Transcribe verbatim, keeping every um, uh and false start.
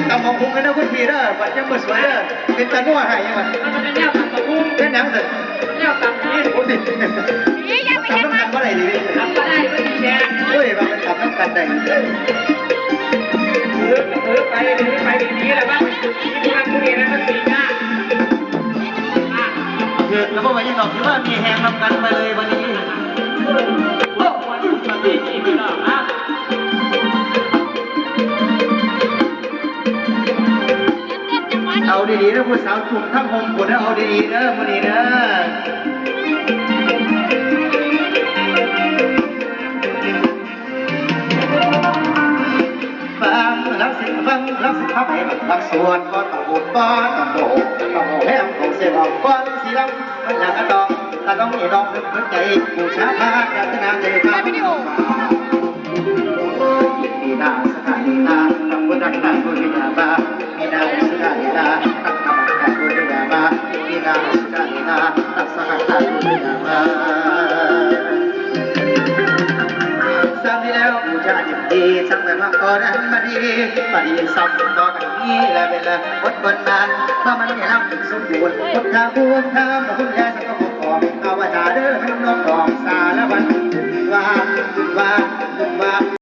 ตำบักหุ่งกันเด้อคุณพี่เด้อ บัดยังบ่สวยเด้อ เป็นตานัวให้ยังวะ มันเป็นแนวตำบักหุ่ง เป็นหยังเด้อ แนวตำจีน โอ้ย นี่อย่าไปเฮ็ดมัน ตำน้ำกันบ่ได้ดิ ตำบ่ได้ มันสิแดง โอ้ย ว่ามันตำน้ำกันได้ เออ เออ ไป ไป ไปดีๆ แล้วว่า ผู้นั้นผู้นี้นะ มันสิยาก อ่ะ เออ แล้วบ่ว่ายังดอก ถือว่ามีแฮงนำกันไปเลยวันนี้ โอ้ วันนี้พี่น้องนะ เอาดีๆนะผู้สาวจุ่มทั้งหมดนะ เอาดีๆนะมื้อนี้นะ ฟังรักสิฟังรักสิพักให้มันรักสวดก็ต้องบุญก็ต้องโบกต้องโบกแหมของเสียงของก้อนสีดำมันอยากกระต้องกระต้องมีดอกนึกใจบูชาพระรัตนตรัยพระ Inna sadalina, sambuddhassa pujiyama. Inna sadalina, tammassa pujiyama. Inna sadalina, tassahassa pujiyama. สามที่แล้วบูชายินดี สังสรรค์มาขอนั้นมาดี ปฏิสัมพันธ์ต่อกันนี้และเวลาอดทนนาน เพราะมันได้รับถึงสมบูรณ์ พุทธาพุทธาพระพุทธเจ้าสังฆของอวตารเดินน้อมของสารวัน